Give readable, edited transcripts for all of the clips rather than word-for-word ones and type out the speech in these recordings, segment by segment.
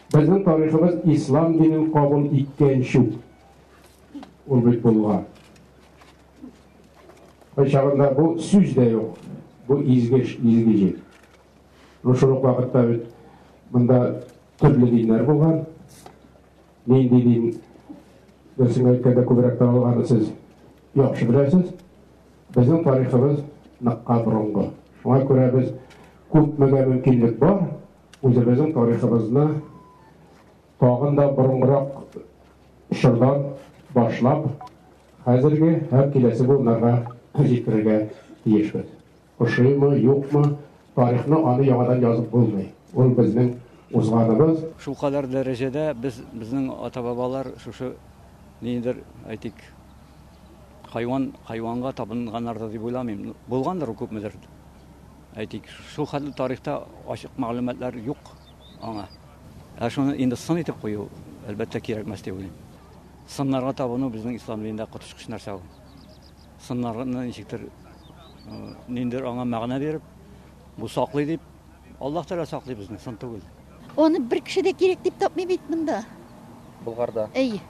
Безнең тарихыбыз ислам динен кабул иткәнче үк ул бит булган. Кайчагында бу сүз дә юк. Бу изге эш, изге җир. Ну, шул ук вакытта бит монда төрле диннәр булган. Нинди дин дөресен әйткәндә күбрәк таралганын сез яхшы беләсез. Безнең тарихыбыз ныкка борынгы. Шуңа күрә без күпмегә мөмкинлек бар, үзебезнең тарихыбызны тагын да борынгырак чордан башлап, хәзерге һәм киләсе буыннарга җиткерергә тиешбез. Ошыймы, юкмы, тарихны аны яңадан язып булмый. Ул безнең узганыбыз. Шулкадәр дәрәҗәдә без, безнең ата-бабалар шушы ниндидер, әйтик, хайван, хайванга табынганнардыр дип уйламыйм. Булгандыр ул күпмедер. Әйтик, шул хәтле тарихта ачык мәгълүматлар юк аңа. Ә шуны инде сын итеп кую, әлбәттә, кирәкмәс дип уйлыйм. Сыннарга табыну безнең ислам динендә коточкыч нәрсә ул. Сыннарны ничектер, ниндидер аңа мәгънә биреп, бу саклый дип, Аллаһ Тәгалә саклый безне, сын түгел. Аны бер кеше дә кирәк дип тапмый бит монда. Болгарда. Әй.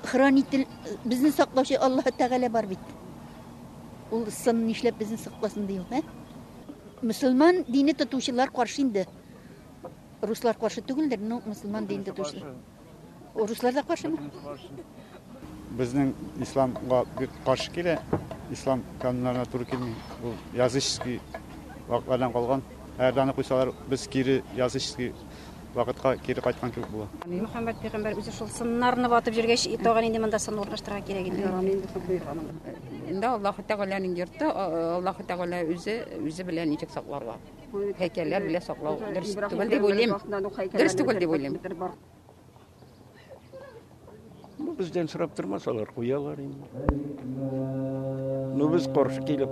Хранитель, безне саклаучы Аллаһ Тәгалә бар бит. Ул сын нишләп безне сакласын ди ул, ә? Мөселман дине тотучылар каршы инде. Руслар каршы түгелдер, но мөселман дине тотучылар. Руслар да каршымы? Безнең исламга бик каршы килә. Ислам кануннарына туры килми. Ул языческий вакытлардан калган. Әгәр дә аны куйсалар, без кире языческий вакытка кире кайткан кебек була. Мөхәммәд пәйгамбәр үзе шул сыннарны ватып йөргәч, тагын инде монда сын урнаштырырга кирәк инде. Инде Аллаһы Тәгаләнең йорты, Аллаһы Тәгалә үзе, үзе белән ничек сакларга. Һәйкәлләр белән саклау дөрес түгел дип уйлыйм. Дөрес түгел дип уйлыйм. Ну, бездән сорап тормасалар, куялар инде. Ну, без каршы килеп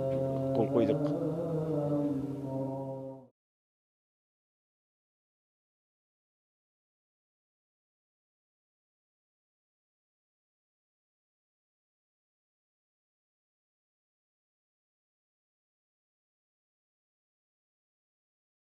кул куйдык.